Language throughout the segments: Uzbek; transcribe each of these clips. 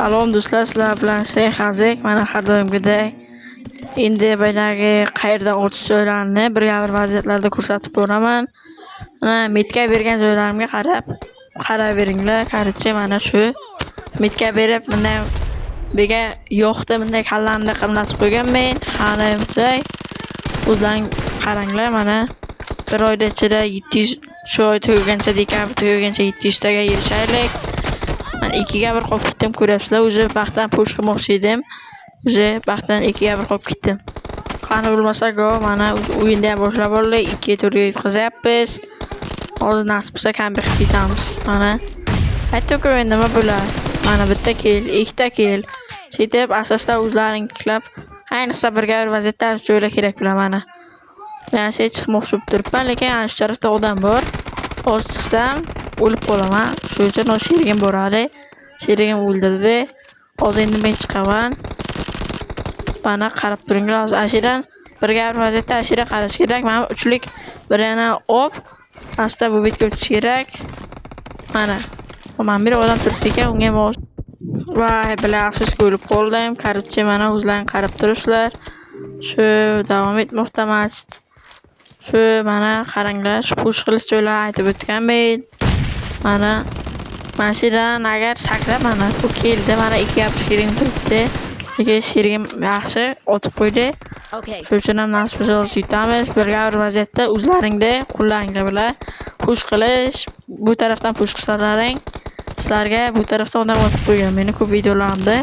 Salom do'stlar, sizlar bilan Shayx Hazek. Mana har doimgidek endi boyagi qayerda ochish joylarini birga-bir vaziyatlarda ko'rsatib boraman. Mana metka bergan joylarimga qarab, qarab beringlar. Короче, mana shu metka berib, bunday bega yo'qdi, bunday kallamni qimlatib qo'yganmen. Hali bunday o'zlaring qaranglar, mana bir oyda ichida 700, shu oy tugagancha, dekabr tugagancha 700 taga erishaylik. Man 2ga 1 qolib ketdim, ko'ryapsizlar. Уже baxtdan push qilmoqchi edim. Уже baxtdan 2ga 1 qolib ketdim. Qani bo'lmasa go, mana o'yinda ham boshlab oldik. 2 turga yutqazyapmiz. Hozir nasib bo'lsa comeback qilib ketamiz. Mana aytdim-ku, endi nima bo'lar? Mana bitta kill, ikkita kill. Shu asosda o'zlaring tiklab, ayniqsa birga bir vaziyatda joylar kerak bular mana. Men shu chiqmoqchi bo'lib turibman, lekin ana shu tarafda odam bor. Hozir chiqsam o'lib qolaman. Shuning uchun o sherigim boradi. Sherigim o'ldirdi. Hozir endi men chiqaman. Mana qarab turinglar, hozir ana shu yerdan birga bir vaziyatda ana shu yerga qarash kerak. Mana uchlik bir yana op, asta bu betga o'tish kerak. Mana. Mana bir odam turibdi ekan, unga ham voy, бля, afsuski o'lib qoldim. Короче, mana o'zlaring qarab turibsizlar. Shu davom etmoqda match. Shu mana qaranglar, shu push qilish joylarini aytib o'tganmen. Mana shu yerdan agar sakrab, mana bu keldi, mana ikki gap sherigim turibdi. Lekin sherigim yaxshi otib qo'ydi. Okay. Shuning uchun ham nasib bo'lsa hozir yutamiz. Birga bir vaziyatda o'zlaringda qo'llaringlar bilan push qilish, bu tarafdan push qilsalaring, sizlarga bu tarafdan odam otib qo'ygan meni ko'p videolarimda.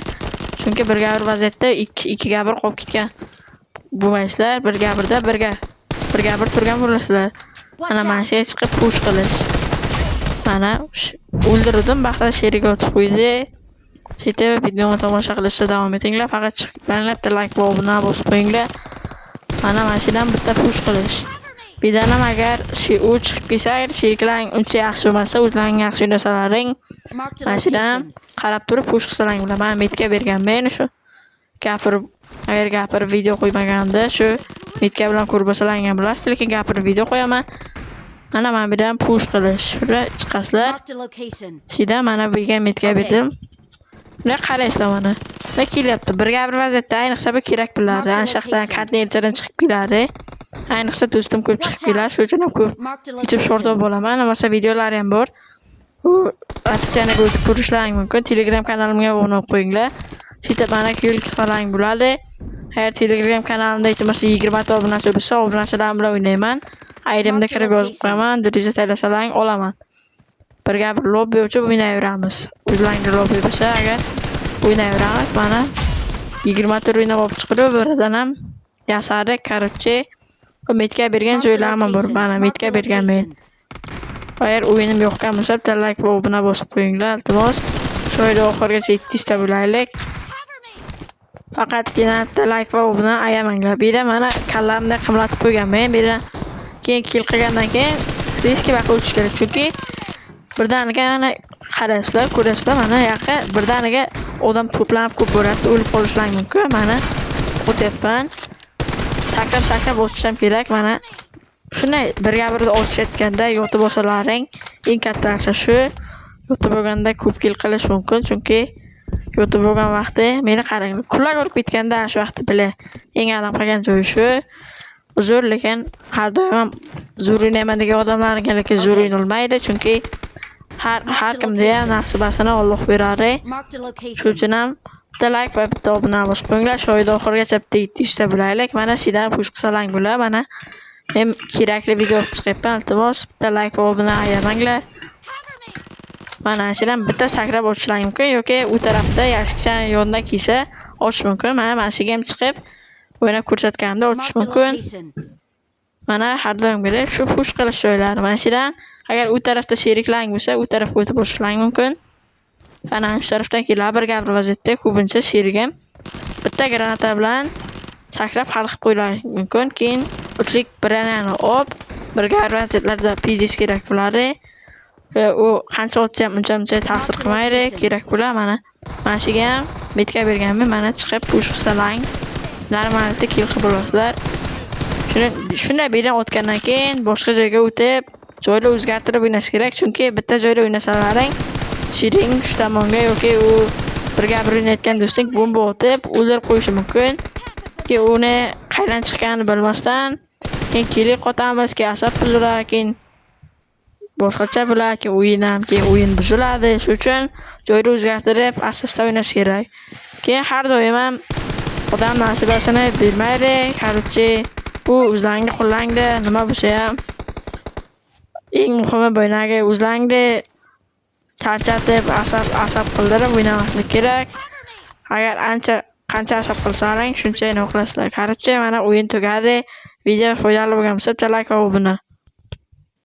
Chunki birga bir vaziyatda 2 2ga 1 qolib ketgan bo'lmaysizlar, birga birda birga bir turgan bo'lasizlar. Mana Watch mana out. shu yerga chiqib push qilish. Mana o'ldirdim, baxtdan sherigi otib qo'ydi. Сөйтіп videoni tomosha qilishda davom etinglar. Faqat chiqib bitta like va obuna bosib qo'yinglar. Mana shu yerdan bitta push qilish. Birdan ham agar u chiqib kelsa, agar sheriklaring uncha yaxshi bo'lmasa, o'zlaring yaxshi o'ynasalaring, Marked a mana shu yerdan location. qarab turib push qilsalaring bo'ladi. Man metka berganman shu. Gapirib, agar gapirib video qo'ymaganimda shu metka bilan ko'rib olsalaring ham bilasizlar, lekin gapirib video qo'yaman. Mana bu yerdan push qilish. Shunda chiqasizlar. Marked a location. Shu yerdan mana bu yerga metka berdim. Bunday qaraysizlar mana. Bunday kelyapti. Birga bir vaziyatda ayniqsa bu kerak bo'ladi. Ana shu yoqdan konteynerdan chiqib keladi. Ayniqsa do'stim ko'p chiqib keladi. Shu uchun ham ko'p Marked a YouTube short location. bo'laman. Nimasa videolari ham bor. U описание ga o'tib ko'rishlaring mumkin. Telegram kanalimga obuna bo'lib qo'yinglar. Shu yerda mana kill qilsalaring bo'ladi. Agar Telegram kanalimda hech bo'lmasa 20 ta obunachi bo'lsa, obunachilarim bilan o'ynayman. Ayrimda kirib yozib qo'yaman, diriza taylasalaring olaman. Birga bir lobbi ochib o'ynayveramiz. O'zlaringda lobbi bo'lsa, agar o'ynayveramiz. Mana 20 ta o'ynab olib chiqib, biridan ham yasadik. Короче, metka bergan Marked a joylarim ham bor. location. Mana Marked metka a bergan men. location. Agar o'yinim yoqqan bo'lsa, bitta like va obuna bosib qo'yinglar, iltimos. Shu oyda oxirigacha 700 ta bo'laylik. Faqatgina bitta like va obuna ayamanglar. Bu yerda mana kallamni qimlatib qo'yganman. Bu yerda keyin kill qilgandan keyin riski vaqt o'tish kerak. Chunki birdaniga mana qarasizlar, ko'rasizlar, mana yoqqa birdaniga odam to'planib ko'p bo'lyapti, o'lib qolishlari mumkin. Mana o'tyapman. Sakrab-sakrab o'tishim kerak. Mana shunday birga birda otishayotganda yotib olsalaring eng katta narsa shu. Yotib olganda ko'p kill qilish mumkin, chunki yotib olgan vaqti meni qarang, kulak urib ketganda shu vaqtda бля eng alam qilgan joyi shu. Uzr, lekin har doim ham zo'r o'ynayman degan odamlarga lekin zo'r o'ynolmaydi, chunki har kimda ham nasibasini Alloh beradi. Marked a Shu location. uchun ham bitta like va bitta obuna bosib qo'yinglar. Shu oyda oxirigacha bitta 700 ta bo'laylik. Mana shu yerdan push qilsalang bo'ladi. Mana men kerakli video olib chiqyapman. Iltimos, bitta like va obuna ayamanglar. Mana shu yerdan bitta sakrab ochishlaring mumkin yoki u tarafda yashikcha yonidan kelsa ochish mumkin. Mana shu yerga ham chiqib o'ynab ko'rsatganimda ochish Marked a mumkin. location. Mana har doimgidek shu push qilish joylari. Mana shu yerdan agar u tarafda sheriklaring bo'lsa, u tarafga o'tib ochishlaring mumkin. Ana shu tarafdan keladi bir gap vaziyatda ko'pincha sherigim bitta granata bilan sakrab hal qilib qo'yilari mumkin. Keyin uchlik birini olib, birga vaziyatlarda fizis kerak bo'ladi. U qancha otsa ham uncha muncha ta'sir qilmaydi, kerak bo'ladi. Mana shu yerga ham metka berganman. Mana chiqib push qilsalang normalda kill qilib olasizlar. Shuni shunday bergan otgandan keyin boshqa joyga o'tib, joyni o'zgartirib o'ynash kerak, chunki bitta joyda o'ynasalaring shering shu tomonga yoki u Birga bir o'ynayotgan do'sting bomba otib o'ldirib qo'yishi mumkin. Keyin uni qayerdan chiqqanini bilmasdan, keyin kelib qotamiz, keyin asab buziladi, keyin boshqacha bo'ladi, keyin o'yin ham, keyin o'yin buziladi. Shuning uchun joyni o'zgartirib, asosda o'ynash kerak. Keyin har doim ham odam nasibasini bermaydi. Короче, bu o'zlaringni qo'llangda, nima bo'lsa ham. Eng muhimi, boyagi o'zlaringni charchatib, asab qildirib o'ynamaslik kerak. Agar ancha qancha asab qilsalaring, shuncha nima qilasizlar. Короче, mana o'yin tugadi. Video foydali bo'lgan bo'lsa, bitta like va obuna.